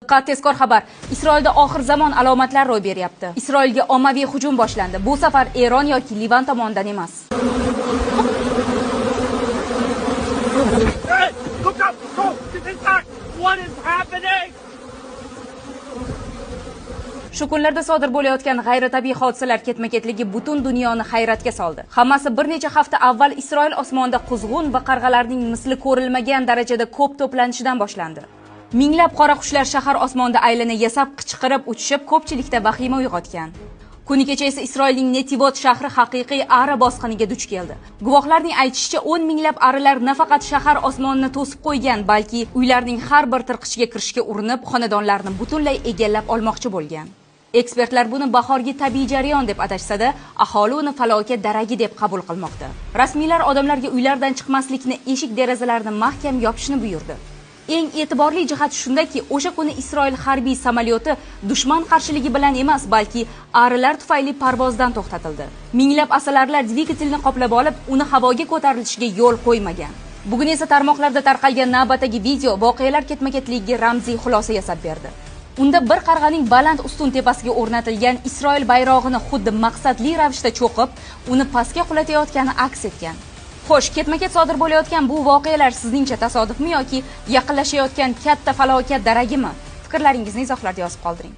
Diqqat, tezkor xabar. Isroilda oxir zamon alomatlari ro'y beryapti. Isroilga ommaviy hujum boshlandi. Bu safar Eron yoki Livan tomonidan emas. Shu kunlarda sodir bo'layotgan g'ayritabiiy hodisalar ketma-ketligi butun dunyoni hayratga soldi. Hammasi bir necha hafta avval Isroil osmonida quzg'un va qarg'alarning misli ko'rilmagan darajada ko'p to'planishidan boshlandi. Minglab qora qushlar shahar osmonida aylana yasab, qichqirib uchishib, ko'pchilikda vahima uyg'otgan. Kuni kecha esa Isroilning Netivot shahri haqiqiy ari bosqiniga duch keldi. Guvohlarning aytishicha, 10 minglab arilar nafaqat shahar osmonini to'sib qo'ygan, balki uylarning har bir tirqishiga kirishga urinib, xonadonlarni butunlay egallab olmoqchi bo'lgan. Ekspertlar buni bahorgi tabiiy jarayon deb atashsa-da, aholi uni falokat daragi deb qabul qilmoqda. Rasmiylar odamlarga uylardan chiqmaslikni, eshik derazalarini mahkam yopishni buyurdi. Eng e'tiborli jihat shundaki, o'sha kuni Isroil harbiy samolyoti dushman qarshiligi bilan emas, balki arilar tufayli parvozdan to'xtatildi. Minglab asalarilar dvigatelni qoplab olib, uni havoga ko'tarilishiga yo'l qo'ymagan. Bugun esa tarmoqlarda tarqalgan navbatdagi video voqealar ketma-ketligiga ramziy xulosa yasab berdi. Unda bir qarg'aning baland ustun tepasiga o'rnatilgan Isroil bayrog'ini xuddi maqsadli ravishda cho'qib, uni pastga qulatayotgani aks etgan. Xo'sh, ketma-ket sodir bo'layotgan bu voqealar sizningcha tasodifmi yoki yaqinlashayotgan katta falokat daragimi? Fikrlaringizni izohlarda yozib qoldiring.